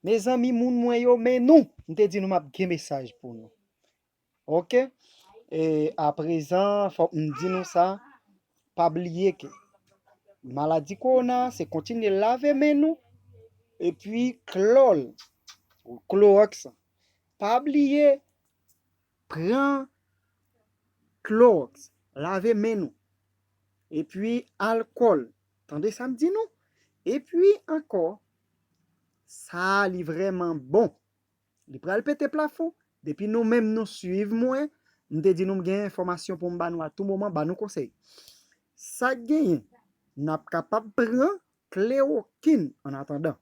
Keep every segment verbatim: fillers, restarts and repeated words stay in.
Mezanmi, moun mwen yo, men nou, m te di nou m ap gen mesaj pou nou. Oke? E aprezan, fòk m di nou sa, pa bliye ke maladi kowona, se kontinye lave men nou, epi klò l, klowòks, pa bliye pran klowòks, lave men nou, epi alkòl. Tande sa m di nou? Epi ankò, sa li vrèman bon. Li pral pete plafon. Depi nou menm nou swiv mwen, m te di nou m gen enfòmasyon pou m ba nou a tou moman, ba nou konsèy. Sa k genyen, n ap kapab pran klewokin an atandan.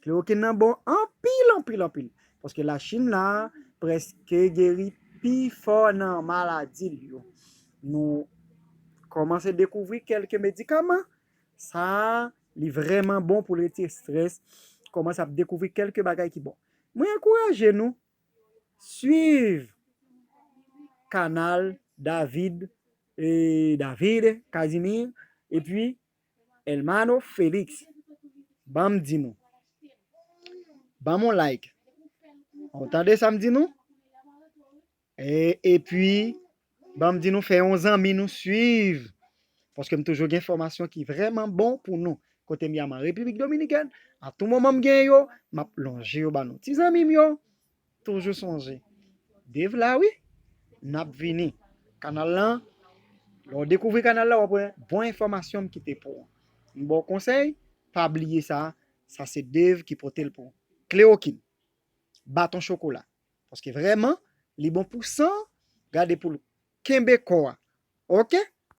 Klewokin nan bon anpil, anpil, anpil. Paske Lachin la prèske geri pi fò nan maladi l yo. Nou kòmanse dekouvri kèlke medikaman. Sa, li vrèman bon pou l retire estrès. Kòmanse ap dekouvri kèlke bagay ki bon. Mwen ankouraje nou swiv kanal David, e, David Casimir, epi Elmano Felix. Ban m di nou. Ban m yon like. Ou tande sa m di nou? E, epi, ban m di nou fè yon zanmi nou swiv. Paske m toujou gen enfòmasyon ki vrèman bon pou nou. Kote m ye a, m an Repiblik Dominikèn, a tou moman m gen yo, m ap lonje yo ba nou. Ti zanmi m yo, toujou sonje. Dave la, wi, n ap vini. Kanal lan, lè w dekouvri kanal la, w ap wè bon enfòmasyon m kite pou ou. M ba w konsèy, pa bliye sa, sa se Dave ki pote l pou ou. Klewokin, baton chokola. Paske vrèman, li bon pou san, gade pou l kenbe kò a. Oke?